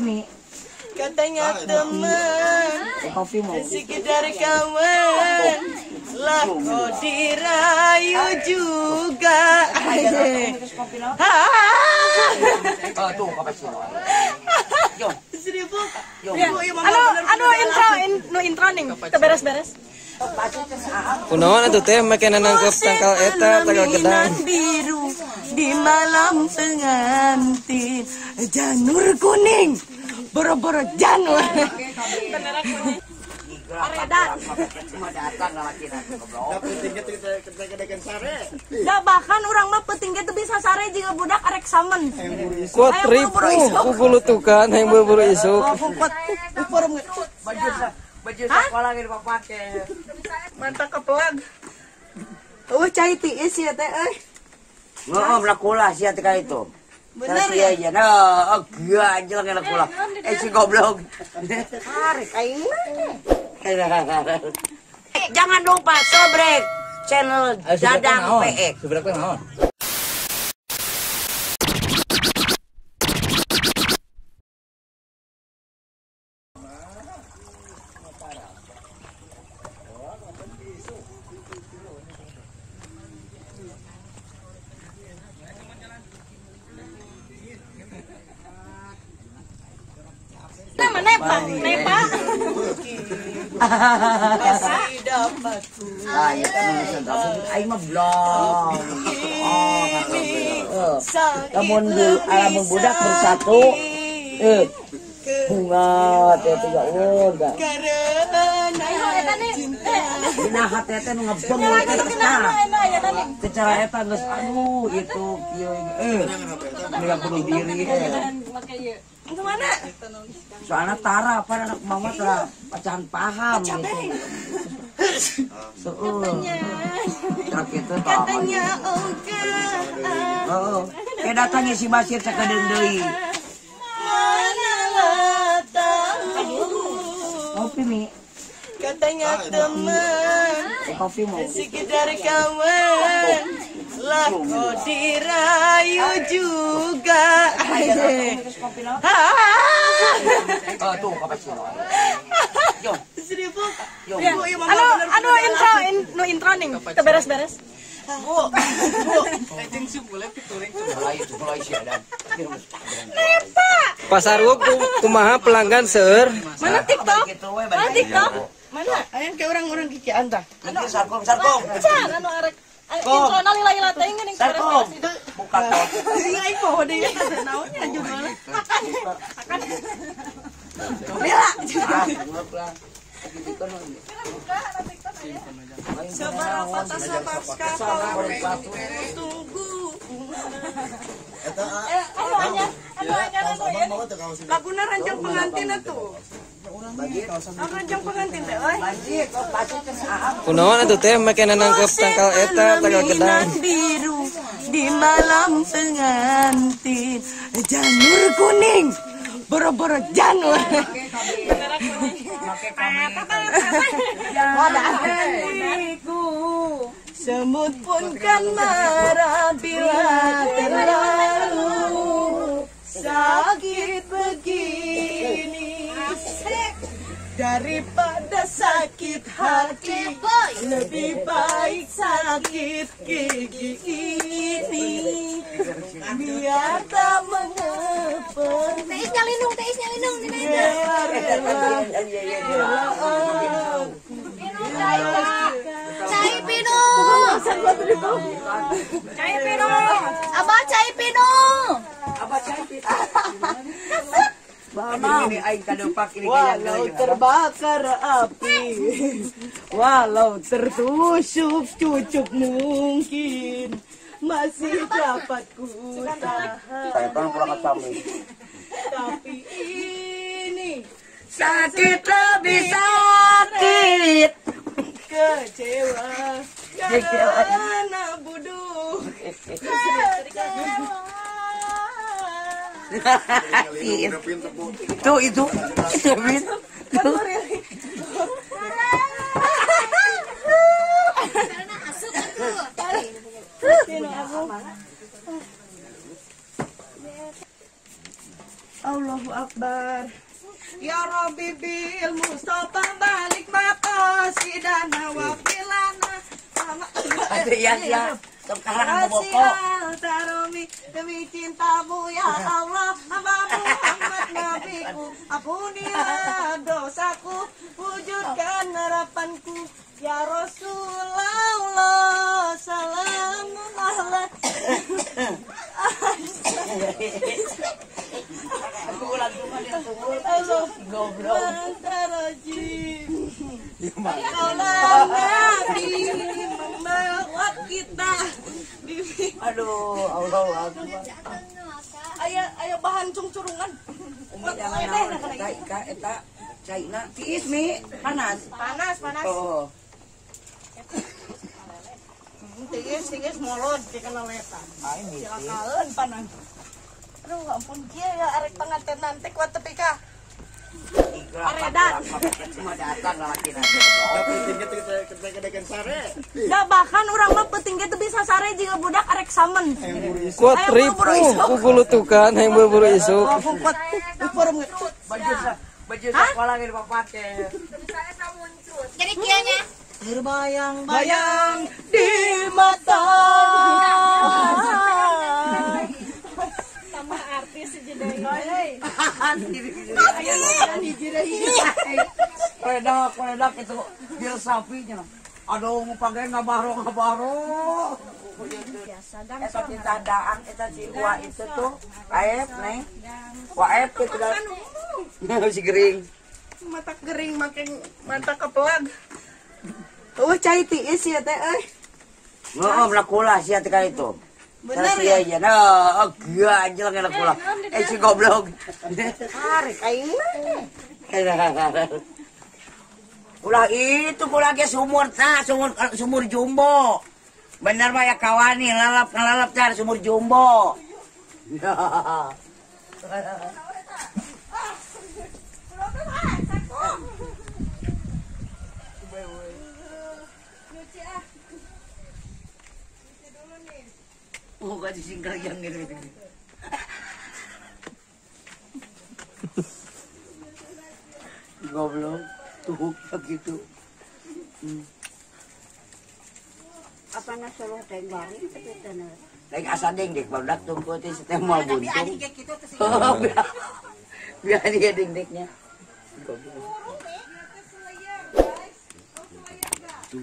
Mi. Katanya teman, Kopi mau. Sekedar kawan, lah kau dirayu juga. Tuh cappuccino. Seribu. Anu intro, nu intro ning, beres-beres. Kunaon atuh teh make nangkep tangkal eta tangkal gedang. Biru di malam pengantin, janur kuning, boro-boro janur. Da bahkan urang mah peuting ge teu bisa sare jiga budak arek samen. Kuat ripu kugulutukan hayang buru-buru isuk. Baju sekolah ge dipake. Mantap kepelag. Eueuh cai tiis ya teh euy. Heeh, melakulah sia teh ka itu. Bener ya? Iya, nah, gajleng enak kula. Si goblok. Tarik aing mah. Jangan lupa subrek channel Dadang PX. Subrek teh naon? Nepa, nepa. Masih dapatku. Aing mah blong. Lamun lamun budak bersatu, bunga teh tiga udah. Dina hate teh nu ngebeng teh secara eta geus aduh itu kieu mereka bunuh diri. Kemana? Soalnya Tara apa anak mama tara pacaran paham gitu. Katanya. Katanya oke. Oh, kayak datangnya si Basir sakedeung deui. Manalah tahu. Kopi Mi. Katanya teman. Kopi mau. Sekedar kawan. Lah kau dirayu juga. Tuh cappuccino. Seribu. Anu intro, nu intro ning, beres-beres. Bu, bu. Nepa. Pasar Wuk kumaha pelanggan seueur. Mana TikTok? Mana TikTok? Mana? Aya ke orang-orang kikian tah. Sarkom, sarkom. Can anu arek intro na lila-lila teh geuning Sarkom. Buka kok. Iya aing poho deui eta naonnya judulna. Akan. Lila. Seberapa tak tunggu. Laguna ranjang pengantin atuh. Ranjang pengantin teh euy. Kunaon atuh teh make nangkep tangkal eta tangkal gedang. Biru di malam pengantin, janur kuning, boro-boro janur. Semut pun kan marah bila terlalu sakit begini. Daripada sakit hati, lebih baik sakit gigi ini. Biar tak mengapa. Teis nyalinung, teis nyalinung. Cai pino. Cai pino. Abah cai pino. Abah cai pino. Walau terbakar api, walau tertusuk cucuk mungkin masih dapat ku tahan. Tapi ini sakit lebih sakit. Kecewa karena bodoh. Kecewa. Tuh itu itu itu. Allahu Akbar. Ya Rabbi bil Mustafa balik maqasidana wa filana. Aduh ya ya. Sekarang boko. Taromi demi cintamu ya Allah, hamba Muhammad nabiku, ampunilah dosaku, wujudkan harapanku ya Rasulullah, salamun ala. Goblok. Allah Nabi membawa kita. Aduh, Allah Akbar. Aya bahan cungcurungan. Eta eta caina tiis mi panas. Panas, panas. Oh. Tiis, tiis molod kana leta. Cilakaeun panas. Aduh, ampun kieu ya arek pangantenan teh kuat tepi ka. Aredan. Cuma datang lalaki nanti. Da bahkan urang mah penting ge teu bisa sare jiga budak arek samen. Kuat ribu kugulutukan hayang buru-buru isuk. Baju sekolah ge dipake. Jadi kieu nya. Terbayang-bayang di mata. Tambah artis si deui. Redak, redak itu bil sapinya. Aduh, ngupangnya ngabaro ngabaro. Eta cinta daang, eta si Wa itu tuh, Aep neng, Waep itu dah. Si gering. Mata gering makin mata kepelag. Oh, cai tiis ya teh euy. Heeh, melakulah sia teh itu. Bener ya? Iya, nah, gak aja lah kena. Eh, si goblok. Tarik aing mah. Ulah itu ulah ge sumur tah, sumur sumur jumbo. Bener mah ya kawani lalap ngalalap car sumur jumbo. Oh, gak disingkar yang gitu. Goblok, tuh begitu. Apa nasolo teh garing tapi teh. Lagi asa ding dik barudak tungku teh seteh moal buntung. Oh, biar dia ding-diknya. Goblok. Tuh.